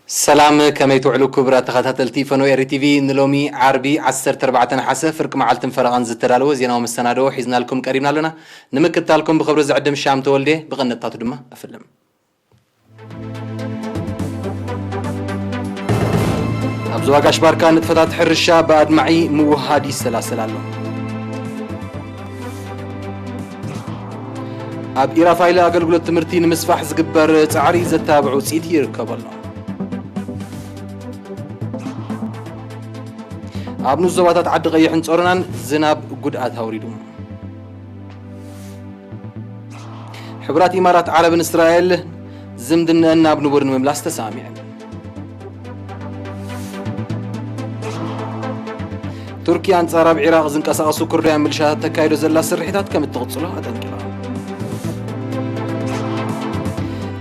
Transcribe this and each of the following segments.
ሰላም፣ ከመይ ትውዕሉ ክቡራት ተኸታተልቲ ፈነወ ኤሪ ቲቪ? ንሎሚ ዓርቢ ዓሰርተ ኣርባዕተ ነሓሰ ፍርቂ መዓልትን ፈረቓን ዝተዳለወ ዜናዊ መሰናድኦ ሒዝናልኩም ቀሪብና ኣለና። ንምክትታልኩም ብኽብሪ ዝዕድም ሻም ተወልዴ፣ ብቐንድታቱ ድማ እፍልም። ኣብ ዞባ ጋሽ ባርካ ንጥፈታት ሕርሻ ብኣድማዒ ምውህሃድ ይሰላሰል ኣሎ። ኣብ ኢራፋይለ ኣገልግሎት ትምህርቲ ንምስፋሕ ዝግበር ጻዕሪ ዘተባብዕ ውጽኢት ይርከቦ ኣሎ። ኣብ ንኡስ ዞባታት ዓዲ ቀይሕን ጾሮናን ዝናብ ጉድኣት ኣውሪዱ። ሕቡራት ኢማራት ዓረብን እስራኤል ዝምድነአን ናብ ንቡር ንምምላስ ተሰማሚዐን። ቱርኪ ኣንጻር ኣብ ዒራቕ ዝንቀሳቐሱ ኩርዳውያን ሚሊሻታት ተካይዶ ዘላ ስርሒታት ከም እትቕጽሎ ኣጠንቂቓ።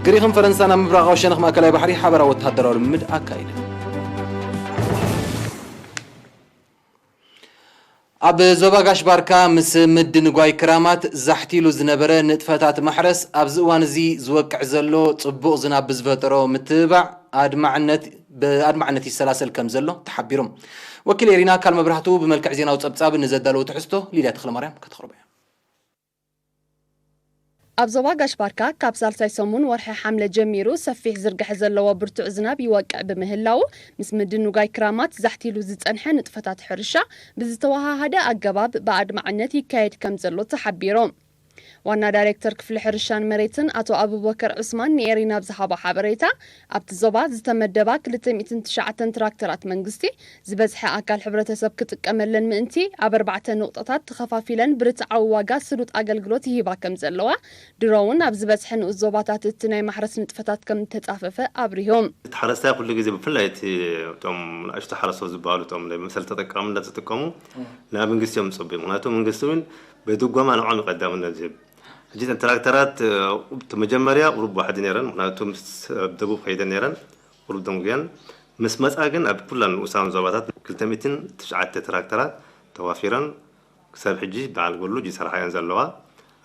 ግሪኽን ፈረንሳን ኣብ ምብራቓዊ ሸነኽ ማእከላይ ባሕሪ ሓበራዊ ወተሃደራዊ ልምምድ ኣካይደን። ኣብ ዞባ ጋሽ ባርካ ምስ ምድንጓይ ክራማት ዛሕቲሉ ዝነበረ ንጥፈታት ማሕረስ ኣብዚ እዋን እዚ ዝወቅዕ ዘሎ ጽቡቕ ዝናብ ብዝፈጠሮ ምትብባዕ ኣድማዕነት፣ ብኣድማዕነት ይሰላሰል ከም ዘሎ ተሓቢሩ። ወኪል ኤሪና ኣካል መብራህቱ ብመልክዕ ዜናዊ ጸብጻብ ንዘዳለዎ ትሕዝቶ ሊድያ ተኽለማርያም ከተቕርቦ እያ። ኣብ ዞባ ጋሽ ባርካ ካብ ሳልሳይ ሰሙን ወርሒ ሓምለ ጀሚሩ ሰፊሕ ዝርግሐ ዘለዎ ብርቱዕ ዝናብ ይወቅዕ ብምህላዉ፣ ምስ ምድንጓይ ክራማት ዛሕቲሉ ዝጸንሐ ንጥፈታት ሕርሻ ብዝተወሃሃደ ኣገባብ ብኣድማዕነት ይካየድ ከም ዘሎ ተሓቢሩ። ዋና ዳይሬክተር ክፍሊ ሕርሻን መሬትን ኣቶ ኣቡበከር ዑስማን ንኤሪና ኣብ ዝሃቦ ሓበሬታ፣ ኣብቲ ዞባ ዝተመደባ ክልተ ሚእትን ትሽዓተን ትራክተራት መንግስቲ ዝበዝሐ ኣካል ሕብረተሰብ ክጥቀመለን ምእንቲ ኣብ ኣርባዕተ ንቑጣታት ተኸፋፊለን ብርትዓዊ ዋጋ ስሉጥ ኣገልግሎት ይህባ ከም ዘለዋ፣ ድሮ እውን ኣብ ዝበዝሐ ንኡስ ዞባታት እቲ ናይ ማሕረስ ንጥፈታት ከም እተጻፈፈ ኣብሪሆም። እቲ ሓረስታይ ኩሉ ግዜ ብፍላይ እቲ እቶም ንኣሽቱ ሓረስቶት ዝበሃሉ እቶም ናይ መሰል ተጠቃምነት ዝጥቀሙ ናብ መንግስቲ እዮም ዝጽበዩ። ምክንያቱ መንግስቲ እውን ብድጎማ ንዖም እዩ ቀዳምነት ዝህብ። ሕጂ እተን ትራክተራት እቲ መጀመርያ ቁሩብ ዋሕዲ ነይረን፣ ምክንያቱ ምስ ኣብ ደቡብ ከይደን ነይረን ቁሩብ ደንጉየን። ምስ መጻ ግን ኣብ ኩለን ንኡሳን ዞባታት ክልተ ሚእትን ትሽዓተ ትራክተራት ተዋፊረን ክሳብ ሕጂ በዓል ጎሉጅ ይሰርሓ እየን ዘለዋ።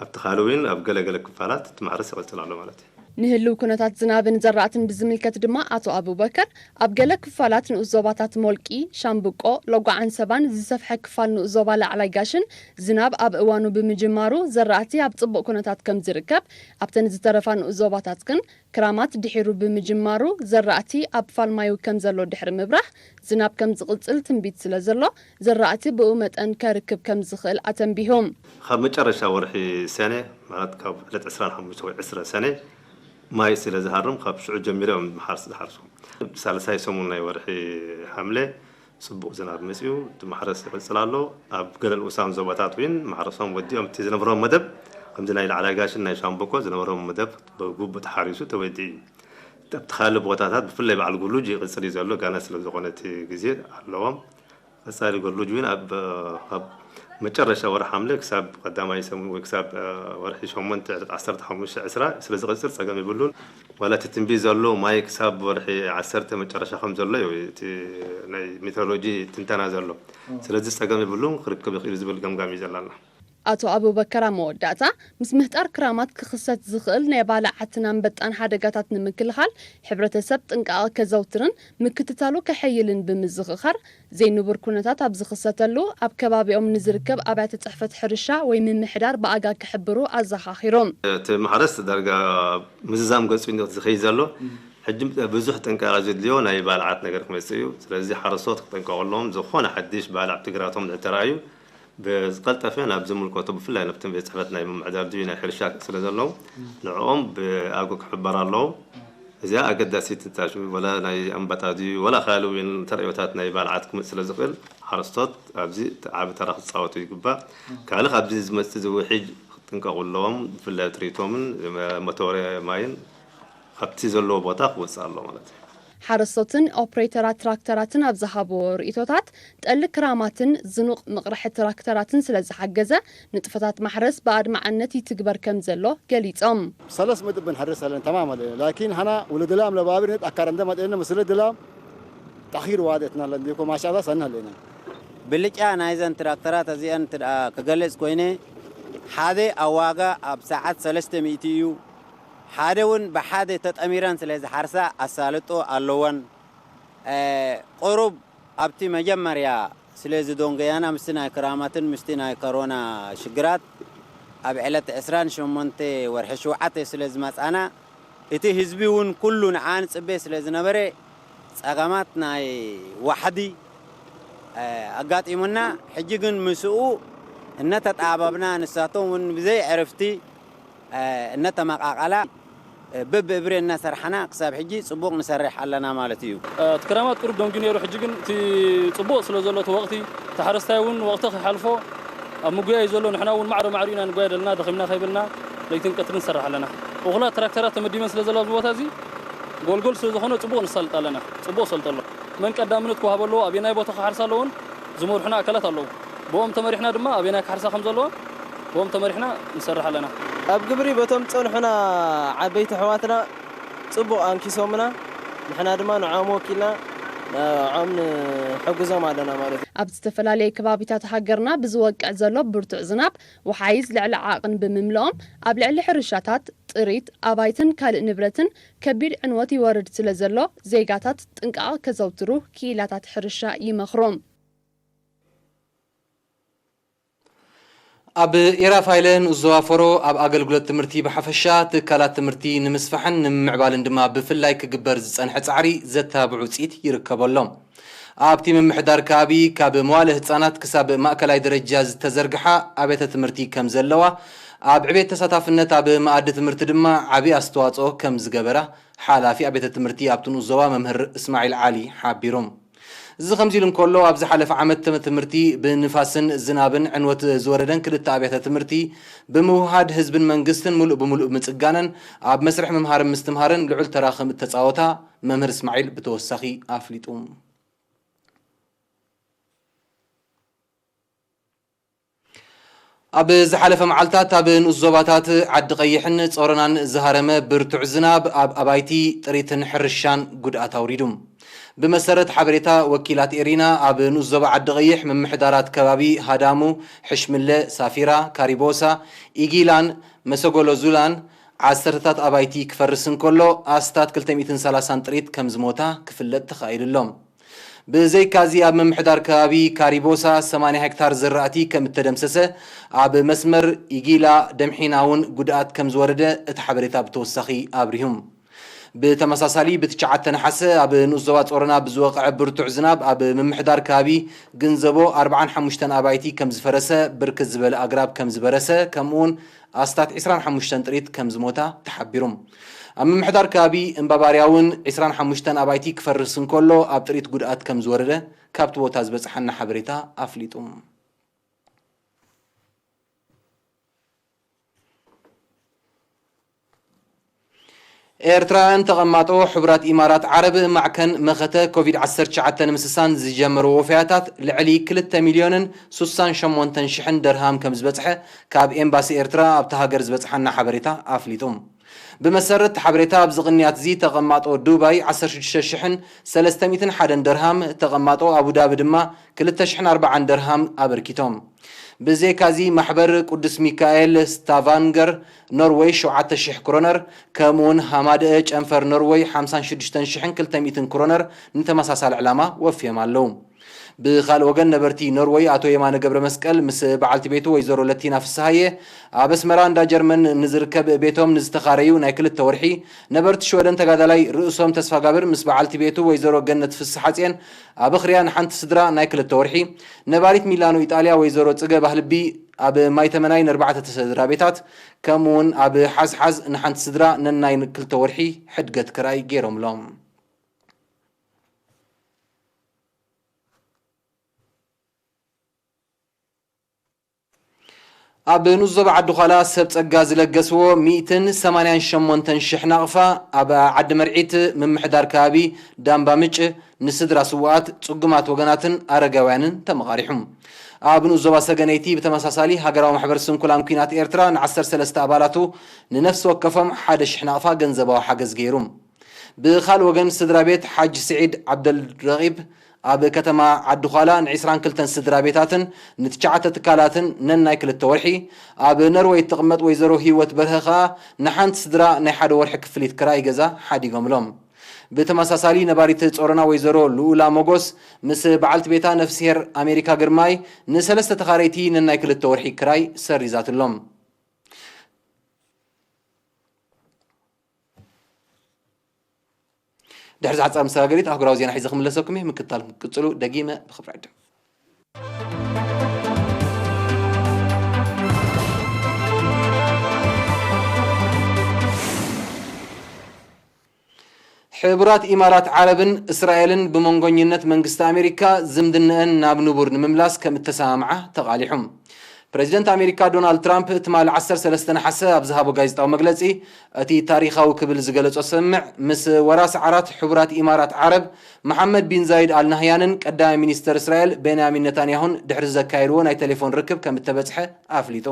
ኣብቲ ካልእ እውን ኣብ ገለገለ ክፋላት እቲ ማሕረስ ይቕጽል ኣሎ ማለት እዩ። ንህልው ኩነታት ዝናብን ዘራእትን ብዝምልከት ድማ ኣቶ ኣቡበከር፣ ኣብ ገለ ክፋላት ንኡስ ዞባታት ሞልቂ፣ ሻምብቆ፣ ሎጓ ዓንሰባን ዝሰፍሐ ክፋል ንኡስ ዞባ ላዕላይ ጋሽን ዝናብ ኣብ እዋኑ ብምጅማሩ ዘራእቲ ኣብ ጽቡቕ ኩነታት ከም ዝርከብ፣ ኣብተን ዝተረፋ ንኡስ ዞባታት ግን ክራማት ድሒሩ ብምጅማሩ ዘራእቲ ኣብ ፋልማዩ ከም ዘሎ ድሕሪ ምብራህ፣ ዝናብ ከም ዝቕጽል ትንቢት ስለ ዘሎ ዘራእቲ ብኡ መጠን ከርክብ ከም ዝኽእል ኣተንቢሆም። ካብ መጨረሻ ወርሒ ሰነ፣ ማለት ካብ ዕለት ዕስራን ሓሙሽተ ወይ ዕስራ ሰነ ማይ ስለ ዝሃርም፣ ካብ ሽዑ ጀሚሮም ማሕረስ ዝሓርሱ። ሳልሳይ ሰሙን ናይ ወርሒ ሓምለ ጽቡቕ ዝናብ መጺኡ፣ እቲ ማሕረስ ይቕጽል ኣሎ። ኣብ ገለ ንኡሳን ዞባታት እውን ማሕረሶም ወዲኦም፣ እቲ ዝነበሮም መደብ፣ ከምዚ ናይ ላዕላይ ጋሽን ናይ ሻምበቆ ዝነበሮም መደብ ብግቡእ ተሓሪሱ ተወዲኡ እዩ። ኣብቲ ካልእ ቦታታት፣ ብፍላይ በዓል ጉሉጅ ይቕጽል እዩ ዘሎ፣ ጋና ስለ ዝኾነ እቲ ግዜ ኣለዎም። ቀጻሊ ጎድሉ ጅዊን ኣብ፣ ኣብ መጨረሻ ወርሒ ሓምለ ክሳብ ቀዳማይ ሰሙን ወይ ክሳብ፣ እ፣ ወርሒ ሸሞንተ ዕለት ዓሰርተ ሓሙሽተ ዕስራ ስለ ዝቐጽል ጸገም የብሉን። ዋላ እቲ ትንቢት ዘሎ ማይ ክሳብ ወርሒ ዓሰርተ መጨረሻ ከም ዘሎ እዩ እቲ ናይ ሜትሮሎጂ ትንተና ዘሎ። እም። ስለዚ ጸገም የብሉን፣ ክርከብ ይኽእል ዝብል ገምጋም እዩ ዘለና። ኣቶ ኣቡበከር ኣብ መወዳእታ፣ ምስ ምህጣር ክራማት ክኽሰት ዝኽእል ናይ ባልዓትን ኣንበጣን ሓደጋታት ንምክልኻል ሕብረተሰብ ጥንቃቐ ከዘውትርን ምክትታሉ ከሐይልን ብምዝኽኻር፣ ዘይንቡር ኩነታት ኣብ ዝኽሰተሉ፣ ኣብ ከባቢኦም ንዝርከብ ኣብያተ ጽሕፈት ሕርሻ ወይ ምምሕዳር ብኣጋ ክሕብሩ ኣዘኻኺሮም። እቲ ማሕረስ ዳርጋ ምዝዛም ገጹ እዩ ዝኸይድ ዘሎ። ሕጂ ብዙሕ ጥንቃቐ ዘድልዮ ናይ ባልዓት ነገር ክመጽእ እዩ። ስለዚ ሓረስቶት ክጠንቀቑ ኣለዎም። ዝኾነ ሓድሽ ባልዕ ኣብቲ ግራቶም እንተረኣዩ፣ ብዝቐልጠፈ ናብ ዝምልከቶ፣ ብፍላይ ናብቲ ቤት ጽሕፈት ናይ ምምሕዳር ድዩ ናይ ሕርሻ ስለ ዘለዉ፣ ንዕኦም ብኣጎ ክሕበር ኣለዎም። እዚኣ ኣገዳሲት እንታሽ፣ ወላ ናይ ኣንበጣ ድዩ፣ ወላ ካልእ እውን ተርእዮታት ናይ ባልዓት ክመጽእ ስለ ዝኽእል፣ ሓረስቶት ኣብዚ ዓቢ ተራ ክጻወቱ ይግባእ። ካልእ ካብዚ ዝመጽእ ዝውሕጅ ክጥንቀቑ ኣለዎም። ብፍላይ ኣብ ጥሪቶምን መተወርያ ማይን ካብቲ ዘለዎ ቦታ ክወጽእ ኣለዎ ማለት እዩ። ሓረስቶትን ኦፕሬተራት ትራክተራትን ኣብ ዝሃብዎ ርእይቶታት፣ ጠሊ ክራማትን ዝኑቕ ምቕርሒ ትራክተራትን ስለ ዝሓገዘ፣ ንጥፈታት ማሕረስ ብኣድማዕነት ይትግበር ከም ዘሎ ገሊጾም። ሰለስ መድብ ንሓርስ ኣለና፣ ተማም ኣለና። ላኪን ሓና ወለደላም ለባብር ነት ኣካር እንደ መጠነ መስለ ደላም ተኺር ዋደትና ለንዲኮ ማሻላ ሰንህ ኣለና። ብልጫ ናይዘን ትራክተራት እዚአን ትድኣ ክገልጽ ኮይነ፣ ሓደ ኣብ ዋጋ ኣብ ሰዓት ሰለስተ ሚእቲ እዩ። ሓደ እውን ብሓደ ተጠሚረን ስለ ዝሓርሳ ኣሳልጦ ኣለወን። ቁሩብ ኣብቲ መጀመርያ ስለ ዝደንጎያና ምስቲ ናይ ክራማትን ምስቲ ናይ ኮሮና ሽግራት ኣብ ዕለት ዕስራን ሸሞንተ ወርሒ ሸውዓተ ስለ ዝመጻና፣ እቲ ህዝቢ እውን ኩሉ ንዓን ጽበ ስለ ዝነበረ፣ ጸገማት ናይ ዋሕዲ ኣጋጢሙና። ሕጂ ግን ምስኡ እነተጣባብና፣ ንሳቶም እውን ብዘይ ዕርፍቲ እነተመቓቐላ፣ በብእብሬ እናሰርሓና ክሳብ ሕጂ ጽቡቕ ንሰርሕ ኣለና ማለት እዩ። እቲ ክራማት ቁሩብ ደንጉዩ ነይሩ። ሕጂ ግን እቲ ጽቡቕ ስለ ዘሎ እቲ ወቕቲ፣ እቲ ሓረስታይ እውን ወቕቲ ከይሓልፎ ኣብ ምጉያይ ዘሎ፣ ንሕና እውን ማዕረ ማዕሪኡ ኢና ንጓየ ዘለና፣ ደኺምና ከይበልና ለይትን ቀትርን ንሰርሕ ኣለና። እኹላት ትራክተራት ተመዲበን ስለ ዘለዋ ኣብዚ ቦታ እዚ ጎልጎል ስለ ዝኾነ ጽቡቕ ንሳልጥ ኣለና። ጽቡቕ ሰልጦ ኣሎ። መን ቀዳምነት ክወሃቦ ኣለዎ፣ ኣበየናይ ቦታ ክሓርሳ ኣለዎን ዝመርሑና ኣካላት ኣለዉ። ብኦም ተመሪሕና ድማ ኣበየናይ ክሓርሳ ከም ዘለዋ ብኦም ተመሪሕና ንሰርሕ ኣለና። ኣብ ግብሪ በቶም ጸንሑና ዓበይቲ ኣሕዋትና ጽቡቕ ኣንኪሶምና፣ ንሕና ድማ ንዕኦም ወኪልና ንዕኦም ንሕግዞም ኣለና ማለት እዩ። ኣብ ዝተፈላለየ ከባቢታት ሃገርና ብዝወቅዕ ዘሎ ብርቱዕ ዝናብ፣ ወሓይዝ ልዕሊ ዓቕን ብምምልኦም፣ ኣብ ልዕሊ ሕርሻታት፣ ጥሪት፣ ኣባይትን ካልእ ንብረትን ከቢድ ዕንወት ይወርድ ስለ ዘሎ፣ ዜጋታት ጥንቃቐ ከዘውትሩ ክኢላታት ሕርሻ ይመኽሩ። ኣብ ኤራፋይለ ንኡስ ዞባ ፈሮ ኣብ ኣገልግሎት ትምህርቲ ብሓፈሻ፣ ትካላት ትምህርቲ ንምስፋሕን ንምምዕባልን ድማ ብፍላይ ክግበር ዝጸንሐ ጻዕሪ ዘተባብዕ ውጽኢት ይርከበሎም። ኣብቲ ምምሕዳር ከባቢ ካብ መዋለ ህጻናት ክሳብ ማእከላይ ደረጃ ዝተዘርግሓ ኣብያተ ትምህርቲ ከም ዘለዋ፣ ኣብ ዕቤት ተሳታፍነት ኣብ መኣዲ ትምህርቲ ድማ ዓቢ ኣስተዋጽኦ ከም ዝገበራ ሓላፊ ኣብያተ ትምህርቲ ኣብቲ ንኡስ ዞባ መምህር እስማዒል ዓሊ ሓቢሮም። እዚ ከምዚ ኢሉ እንከሎ፣ ኣብ ዝሓለፈ ዓመት ትምህርቲ ብንፋስን ዝናብን ዕንወት ዝወረደን ክልተ ኣብያተ ትምህርቲ ብምውሃድ ህዝብን መንግስትን ምሉእ ብምሉእ ምጽጋነን ኣብ መስርሕ ምምሃርን ምስትምሃርን ልዑል ተራ ከም እተጻወታ መምህር እስማዒል ብተወሳኺ ኣፍሊጡ። ኣብ ዝሓለፈ መዓልታት ኣብ ንኡስ ዞባታት ዓዲ ቀይሕን ጾሮናን ዝሃረመ ብርቱዕ ዝናብ ኣብ ኣባይቲ፣ ጥሪትን ሕርሻን ጉድኣት ኣውሪዱ። ብመሰረት ሓበሬታ ወኪላት ኤሪና፣ ኣብ ንኡስ ዞባ ዓዲ ቀይሕ ምምሕዳራት ከባቢ ሃዳሙ፣ ሕሽምለ፣ ሳፊራ፣ ካሪቦሳ፣ ኢጊላን መሰጎሎ ዙላን ዓሰርተታት ኣባይቲ ክፈርስ እንከሎ፣ ኣስታት ክልተ ሚእትን ሰላሳን ጥሪት ከም ዝሞታ ክፍለጥ ተኻኢሉ ኣሎ። ብዘይካዚ ኣብ ምምሕዳር ከባቢ ካሪቦሳ ሰማንያ ሄክታር ዝራእቲ ከም እተደምሰሰ፣ ኣብ መስመር ኢጊላ ደምሒና እውን ጉድኣት ከም ዝወረደ እቲ ሓበሬታ ብተወሳኺ ኣብሪሁ። ብተመሳሳሊ ብትሽዓተ ነሓሰ ኣብ ንኡስ ዞባ ጾሮና ብዝወቕዐ ብርቱዕ ዝናብ ኣብ ምምሕዳር ከባቢ ግንዘቦ ኣርብዓን ሓሙሽተን ኣባይቲ ከም ዝፈረሰ፣ ብርክት ዝበለ ኣግራብ ከም ዝበረሰ፣ ከምኡውን ኣስታት ዕስራን ሓሙሽተን ጥሪት ከም ዝሞታ ተሓቢሩ። ኣብ ምምሕዳር ከባቢ እምባባርያ እውን ዕስራን ሓሙሽተን ኣባይቲ ክፈርስ እንከሎ ኣብ ጥሪት ጉድኣት ከም ዝወረደ ካብቲ ቦታ ዝበጽሓና ሓበሬታ ኣፍሊጡ። ኤርትራውያን ተቐማጦ ሕቡራት ኢማራት ዓረብ ማዕከን መኸተ ኮቪድ ዓሰርተ ትሽዓተ ንምስሳን ዝጀመርዎ ወፈያታት ልዕሊ ክልተ ሚልዮንን ስሳን ሸሞንተን ሽሕን ደርሃም ከም ዝበጽሐ ካብ ኤምባሲ ኤርትራ ኣብታ ሃገር ዝበጽሓና ሓበሬታ ኣፍሊጡ። ብመሰረት ሓበሬታ ኣብዚ ቅንያት እዚ ተቐማጦ ዱባይ ዓሰርተ ሽዱሽተ ሽሕን ሰለስተ ሚእትን ሓደን ደርሃም፣ ተቐማጦ ኣቡዳቢ ድማ ክልተ ሽሕን ኣርባዓን ደርሃም ኣበርኪቶም። ብዘይካዚ ማሕበር ቅዱስ ሚካኤል ስታቫንገር ኖርወይ ሸውዓተ ሽሕ ክሮነር፣ ከምኡውን ሃማደአ ጨንፈር ኖርወይ ሓምሳን ሽዱሽተን ሽሕን ክልተ ሚእትን ክሮነር ንተመሳሳሊ ዕላማ ወፍዮም ኣለዉ። ብኻልእ ወገን ነበርቲ ኖርወይ ኣቶ የማነ ገብረ መስቀል ምስ በዓልቲ ቤቱ ወይዘሮ ለቲና ፍስሃየ ኣብ ኣስመራ እንዳ ጀርመን ንዝርከብ ቤቶም ንዝተኻረዩ ናይ ክልተ ወርሒ፣ ነበርቲ ሽወደን ተጋዳላይ ርእሶም ተስፋጋብር ምስ በዓልቲ ቤቱ ወይዘሮ ገነት ፍስሓጽየን ኣብ ኣኽርያ ንሓንቲ ስድራ ናይ ክልተ ወርሒ፣ ነባሪት ሚላኖ ኢጣልያ ወይዘሮ ጽገ ባህልቢ ኣብ ማይተመናይ ንኣርባዕተ ስድራ ቤታት፣ ከምኡውን ኣብ ሓዝሓዝ ንሓንቲ ስድራ ነናይ ክልተ ወርሒ ሕድገት ክራይ ገይሮምሎም። ኣብ ንኡስ ዞባ ዓዲ ዃላ ሰብ ጸጋ ዝለገስዎ ሚእትን ሰማንያን ሸሞንተን ሽሕ ናቕፋ ኣብ ዓዲ መርዒት ምምሕዳር ከባቢ ዳምባ ምጭ ንስድራ ስዉኣት፣ ጽጉማት ወገናትን ኣረጋውያንን ተመቓሪሑ። ኣብ ንኡስ ዞባ ሰገነይቲ ብተመሳሳሊ ሃገራዊ ማሕበር ስንኩላን ኲናት ኤርትራ ንዓሰርተ ሰለስተ ኣባላቱ ንነፍሲ ወከፎም ሓደ ሽሕ ናቕፋ ገንዘባዊ ሓገዝ ገይሩ። ብኻልእ ወገን ስድራ ቤት ሓጅ ስዒድ ዓብደልረቒብ ኣብ ከተማ ዓዲ ዃላ ን22 ስድራ ቤታትን ንትሽዓተ ትካላትን ነናይ ክልተ ወርሒ፣ ኣብ ነርወይ እትቕመጥ ወይዘሮ ህይወት በርሀ ኸኣ ንሓንቲ ስድራ ናይ ሓደ ወርሒ ክፍሊት ክራይ ገዛ ሓዲጎምሎም። ብተመሳሳሊ ነባሪት ጾሮና ወይዘሮ ልኡላ ሞጎስ ምስ በዓልቲ ቤታ ነፍስሄር ኣሜሪካ ግርማይ ንሰለስተ ተኻረይቲ ነናይ ክልተ ወርሒ ክራይ ሰሪዛትሎም። ድሕሪ ዝሓጻር መሰጋገሪት ኣህጉራዊ ዜና ሒዘ ክምለሰኩም እየ። ምክትታልኩም ክትቅጽሉ ደጊመ ብኽብሪ ዕድም። ሕቡራት ኢማራት ዓረብን እስራኤልን ብመንጎኝነት መንግስቲ ኣሜሪካ ዝምድነአን ናብ ንቡር ንምምላስ ከም እተሰማምዓ ተቓሊሑ። ፕሬዚደንት ኣሜሪካ ዶናልድ ትራምፕ ትማሊ ዓሰርተ ሰለስተ ነሓሰ ኣብ ዝሃቦ ጋዜጣዊ መግለጺ፣ እቲ ታሪኻዊ ክብል ዝገለጾ ስምምዕ ምስ ወራስ ዓራት ሕቡራት ኢማራት ዓረብ መሓመድ ቢን ዛይድ ኣል ናህያንን ቀዳማይ ሚኒስተር እስራኤል ቤንያሚን ነታንያሁን ድሕሪ ዘካየድዎ ናይ ቴሌፎን ርክብ ከም እተበጽሐ ኣፍሊጡ።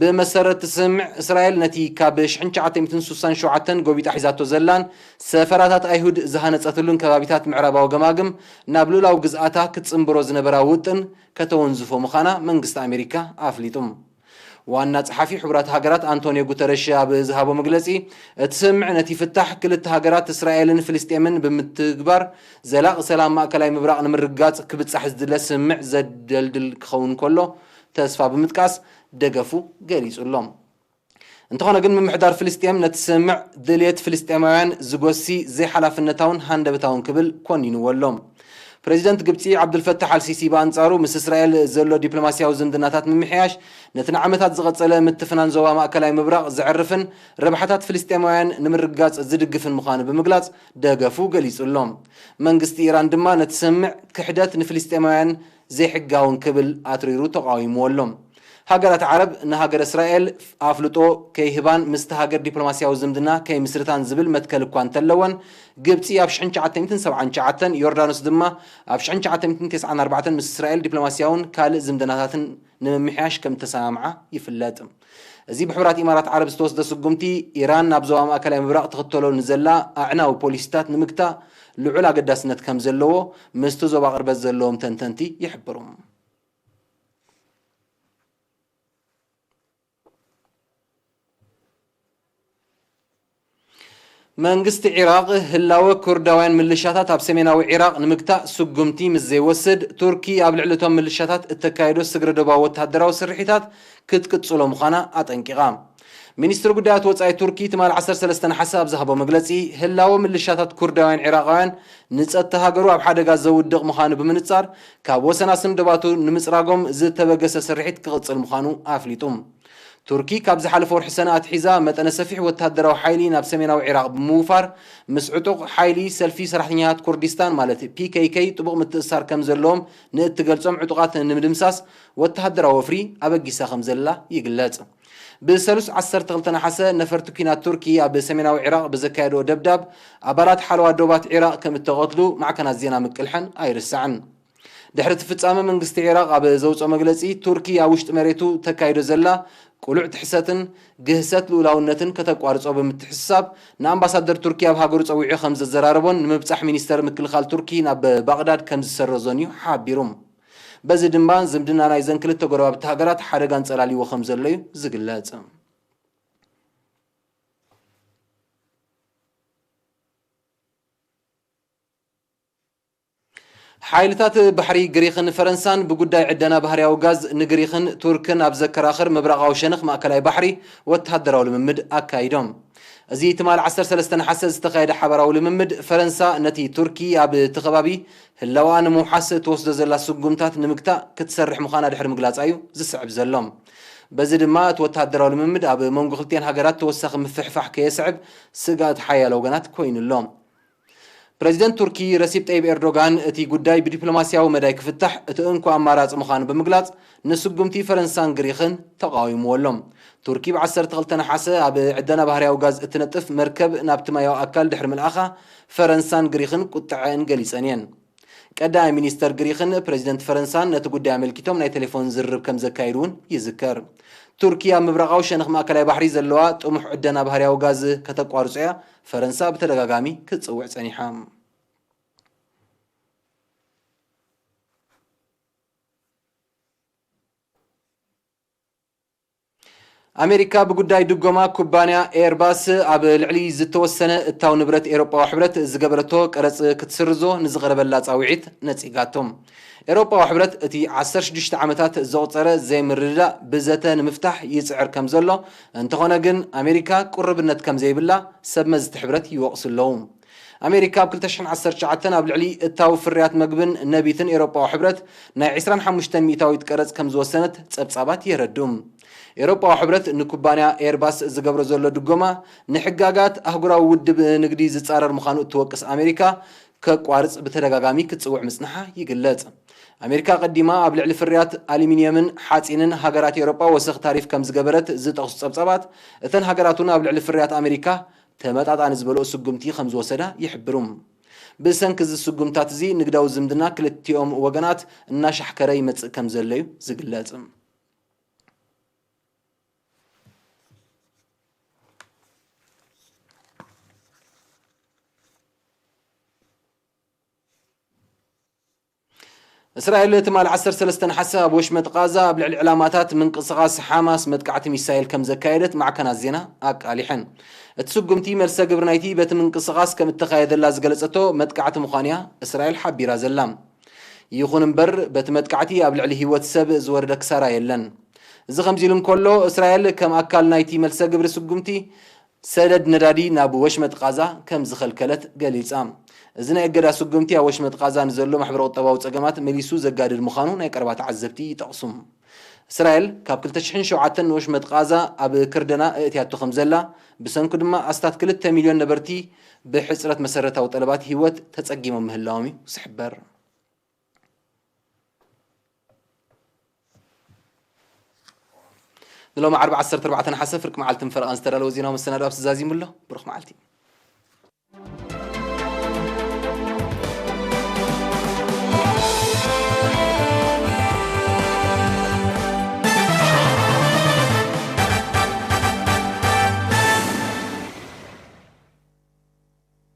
ብመሰረት እቲ ስምምዕ፣ እስራኤል ነቲ ካብ ሽሕን ትሽዓተ ሚእትን ስሳን ሸውዓተን ጎቢጣ ሒዛቶ ዘላን ሰፈራታት ኣይሁድ ዝሃነጸትሉን ከባቢታት ምዕራባዊ ገማግም ናብ ልኡላዊ ግዝኣታ ክትጽንብሮ ዝነበራ ውጥን ከተወንዝፎ ምዃና መንግስቲ ኣሜሪካ ኣፍሊጡ። ዋና ጸሓፊ ሕቡራት ሃገራት ኣንቶኒዮ ጉተረሽ ኣብ ዝሃቦ መግለጺ፣ እቲ ስምምዕ ነቲ ፍታሕ ክልተ ሃገራት እስራኤልን ፍልስጤምን ብምትግባር ዘላቒ ሰላም ማእከላይ ምብራቕ ንምርግጋጽ ክብጻሕ ዝድለ ስምምዕ ዘደልድል ክኸውን ከሎ ተስፋ ብምጥቃስ ደገፉ ገሊጹ ኣሎ። እንተኾነ ግን፣ ምምሕዳር ፍልስጤም ነቲ ስምምዕ ድልየት ፍልስጤማውያን ዝጎሲ ዘይሓላፍነታውን ሃንደበታውን ክብል ኮኒንዎ ኣሎ። ፕሬዚደንት ግብጺ ዓብዱልፈታሕ ኣልሲሲ ብኣንጻሩ፣ ምስ እስራኤል ዘሎ ዲፕሎማስያዊ ዝምድናታት ምምሕያሽ ነቲ ንዓመታት ዝቐጸለ ምትፍናን ዞባ ማእከላይ ምብራቕ ዘዕርፍን ረብሓታት ፍልስጤማውያን ንምርግጋጽ ዝድግፍን ምዃኑ ብምግላጽ ደገፉ ገሊጹ ኣሎ። መንግስቲ ኢራን ድማ ነቲ ስምምዕ ክሕደት ንፍልስጤማውያን ዘይሕጋውን ክብል ኣትሪሩ ተቓዊምዎ ኣሎ። ሃገራት ዓረብ ንሃገር እስራኤል ኣፍልጦ ከይህባን ምስቲ ሃገር ዲፕሎማስያዊ ዝምድና ከይምስርታን ዝብል መትከል እኳ እንተለወን፣ ግብጺ ኣብ ሽሕን ትሽዓተ ሚእትን ሰብዓን ትሽዓተን፣ ዮርዳኖስ ድማ ኣብ ሽሕን ትሽዓተ ሚእትን ተስዓን ኣርባዕተን ምስ እስራኤል ዲፕሎማስያውን ካልእ ዝምድናታትን ንምምሕያሽ ከም እተሰማምዓ ይፍለጥ። እዚ ብሕቡራት ኢማራት ዓረብ ዝተወስደ ስጉምቲ፣ ኢራን ናብ ዞባ ማእከላይ ምብራቕ ትኽተሎ ንዘላ ኣዕናዊ ፖሊሲታት ንምግታእ ልዑል ኣገዳስነት ከም ዘለዎ ምስቲ ዞባ ቅርበት ዘለዎም ተንተንቲ ይሕብሩ። መንግስቲ ዒራቕ ህላወ ኩርዳውያን ምልሻታት ኣብ ሰሜናዊ ዒራቕ ንምግታእ ስጉምቲ ምስ ዘይወስድ፣ ቱርኪ ኣብ ልዕሊ እቶም ምልሻታት እተካየዶ ስግረ ዶባዊ ወተሃደራዊ ስርሒታት ክትቅጽሎ ምዃና ኣጠንቂቓ። ሚኒስትሪ ጉዳያት ወጻኢ ቱርኪ ትማሊ ዓሰርተ ሰለስተ ነሓሰ ኣብ ዝሃቦ መግለጺ፣ ህላወ ምልሻታት ኩርዳውያን ዒራቓውያን ንጸጥታ ሃገሩ ኣብ ሓደጋ ዘውድቕ ምዃኑ ብምንጻር፣ ካብ ወሰናስን ዶባቱ ንምጽራጎም ዝተበገሰ ስርሒት ክቕጽል ምዃኑ ኣፍሊጡ። ቱርኪ ካብ ዝሓለፈ ወርሒ ሰነ ኣትሒዛ መጠነ ሰፊሕ ወተሃደራዊ ሓይሊ ናብ ሰሜናዊ ዒራቕ ብምውፋር፣ ምስ ዕጡቕ ሓይሊ ሰልፊ ሰራሕተኛታት ኩርዲስታን ማለት ፒ ኬይ ኬይ ጥቡቕ ምትእስሳር ከም ዘለዎም ንእትገልጾም ዕጡቓት ንምድምሳስ ወተሃደራዊ ወፍሪ ኣበጊሳ ከም ዘላ ይግለጽ። ብሰሉስ ዓሰርተ ክልተ ነሓሰ ነፈርቲ ኲናት ቱርኪ ኣብ ሰሜናዊ ዒራቕ ብዘካየድዎ ደብዳብ ኣባላት ሓለዋ ዶባት ዒራቕ ከም እተቐትሉ ማዕከናት ዜና ምቅልሐን ኣይርሳዕን። ድሕሪ እቲ ፍጻመ መንግስቲ ዒራቕ ኣብ ዘውፅኦ መግለጺ፣ ቱርኪ ኣብ ውሽጢ መሬቱ ተካይዶ ዘላ ቅሉዕ ጥሕሰትን ግህሰት ልኡላውነትን ከተቋርጾ ብምትሕስሳብ ንኣምባሳደር ቱርኪ ኣብ ሃገሩ ጸዊዑ ከም ዘዘራረቦን ንምብጻሕ ሚኒስተር ምክልኻል ቱርኪ ናብ ባቕዳድ ከም ዝሰረዞን እዩ ሓቢሩ። በዚ ድማ ዝምድና ናይዘን ክልተ ጎረባብቲ ሃገራት ሓደጋ ኣንጸላልይዎ ከም ዘሎ እዩ ዝግለጽ። ሓይልታት ባሕሪ ግሪኽን ፈረንሳን ብጉዳይ ዕደና ባህርያዊ ጋዝ ንግሪኽን ቱርክን ኣብ ዘከራኽር ምብራቓዊ ሸነኽ ማእከላይ ባሕሪ ወተሃደራዊ ልምምድ ኣካይዶም። እዚ ትማል ዓሰርተ ሰለስተ ነሓሰ ዝተኻየደ ሓባራዊ ልምምድ፣ ፈረንሳ ነቲ ቱርኪ ኣብ እቲ ከባቢ ህላወኣ ንምውሓስ እትወስዶ ዘላ ስጉምታት ንምግታእ ክትሰርሕ ምዃና ድሕሪ ምግላጻ እዩ ዝስዕብ ዘሎ። በዚ ድማ እቲ ወተሃደራዊ ልምምድ ኣብ መንጎ ክልቲኤን ሃገራት ተወሳኺ ምፍሕፋሕ ከየስዕብ ስግኣት ሓያለ ወገናት ኮይኑ ኣሎ። ፕረዚደንት ቱርኪ ረሲፕ ጠይብ ኤርዶጋን፣ እቲ ጉዳይ ብዲፕሎማስያዊ መዳይ ክፍታሕ እቲ እንኮ ኣማራጺ ምዃኑ ብምግላጽ፣ ንስጉምቲ ፈረንሳን ግሪኽን ተቓዊምዎ ኣሎ። ቱርኪ ብ ዓሰርተ ክልተ ነሓሰ ኣብ ዕደና ባህርያዊ ጋዝ እትነጥፍ መርከብ ናብቲ ማያዊ ኣካል ድሕሪ ምልኣኻ፣ ፈረንሳን ግሪኽን ቁጥዐአን ገሊጸን እየን። ቀዳማይ ሚኒስተር ግሪኽን ፕረዚደንት ፈረንሳን ነቲ ጉዳይ ኣመልኪቶም ናይ ቴሌፎን ዝርርብ ከም ዘካየዱ እውን ይዝከር። ቱርኪ ኣብ ምብራቓዊ ሸነኽ ማእከላይ ባሕሪ ዘለዋ ጥሙሕ ዕደና ባህርያዊ ጋዝ ከተቋርጾ እያ ፈረንሳ ብተደጋጋሚ ክትጽውዕ ጸኒሓ። ኣሜሪካ ብጉዳይ ድጎማ ኩባንያ ኤርባስ ኣብ ልዕሊ ዝተወሰነ እታው ንብረት ኤሮጳዊ ሕብረት ዝገበረቶ ቀረጽ ክትስርዞ ንዝቐረበላ ጻውዒት ነጺጋቶ። ኤሮጳዊ ሕብረት እቲ ዓሰርተ ሽዱሽተ ዓመታት ዘቑጸረ ዘይምርድዳእ ብዘተ ንምፍታሕ ይጽዕር ከም ዘሎ፣ እንተኾነ ግን ኣሜሪካ ቁርብነት ከም ዘይብላ ሰብ መዝቲ ሕብረት ይወቕሱ ኣለዉ። ኣሜሪካ ኣብ ክልተ ሽሕን ዓሰርተ ትሽዓተን ኣብ ልዕሊ እታዊ ፍርያት መግብን ነቢትን ኤሮጳዊ ሕብረት ናይ ዕስራን ሓሙሽተን ሚእታዊት ቀረጽ ከም ዝወሰነት ጸብጻባት የረድኡ። ኤሮጳዊ ሕብረት ንኩባንያ ኤርባስ ዝገብሮ ዘሎ ድጎማ ንሕጋጋት ኣህጉራዊ ውድብ ንግዲ ዝጻረር ምዃኑ እትወቅስ ኣሜሪካ፣ ከቋርጽ ብተደጋጋሚ ክትጽውዕ ምጽንሓ ይግለጽ። ኣሜሪካ ቀዲማ ኣብ ልዕሊ ፍርያት ኣሉሚንየምን ሓጺንን ሃገራት ኤውሮጳ ወሰኽ ታሪፍ ከም ዝገበረት ዝጠቕሱ ጸብጻባት፣ እተን ሃገራት እውን ኣብ ልዕሊ ፍርያት ኣሜሪካ ተመጣጣኒ ዝበልኦ ስጉምቲ ከም ዝወሰዳ ይሕብሩ። ብሰንኪ እዚ ስጉምታት እዚ ንግዳዊ ዝምድና ክልቲኦም ወገናት እናሻሕከረ ይመጽእ ከም ዘሎ እዩ ዝግለጽ። እስራኤል ትማሊ ዓሰርተ ሰለስተ ነሓሰ ኣብ ወሽመጥ ቃዛ ኣብ ልዕሊ ዕላማታት ምንቅስቓስ ሓማስ መጥቃዕቲ ሚሳይል ከም ዘካየደት ማዕከናት ዜና ኣቃሊሐን። እቲ ስጉምቲ መልሰ ግብሪ ናይቲ በቲ ምንቅስቓስ ከም እተኻየደላ ዝገለጸቶ መጥቃዕቲ ምዃኑ'ያ እስራኤል ሓቢራ ዘላ። ይኹን እምበር፣ በቲ መጥቃዕቲ ኣብ ልዕሊ ህይወት ሰብ ዝወረደ ክሳራ የለን። እዚ ከምዚ ኢሉ እንከሎ፣ እስራኤል ከም ኣካል ናይቲ መልሰ ግብሪ ስጉምቲ፣ ሰደድ ነዳዲ ናብ ወሽመጥ ቃዛ ከም ዝኸልከለት ገሊጻ። እዚ ናይ እገዳ ስጉምቲ ኣብ ወሽመጥ ቃዛ ንዘሎ ማሕበረ ቁጠባዊ ጸገማት መሊሱ ዘጋድድ ምዃኑ ናይ ቀረባ ተዓዘብቲ ይጠቕሱ። እስራኤል ካብ ክልተ ሽሕን ሸውዓተን ንወሽመጥ ቃዛ ኣብ ክርደና እእትያቶ ከም ዘላ፣ ብሰንኩ ድማ ኣስታት ክልተ ሚልዮን ነበርቲ ብሕጽረት መሰረታዊ ጠለባት ህይወት ተጸጊሞም ምህላዎም እዩ ዝሕበር። ንሎሚ ዓርቢ ዓሰርተ ኣርባዕተ ነሓሰ ፍርቂ መዓልትን ፈረቓን ዝተዳለወ ዜናዊ መሰናዶ ኣብዚ ዛዚሙ ኣሎ። ብሩኽ መዓልቲ።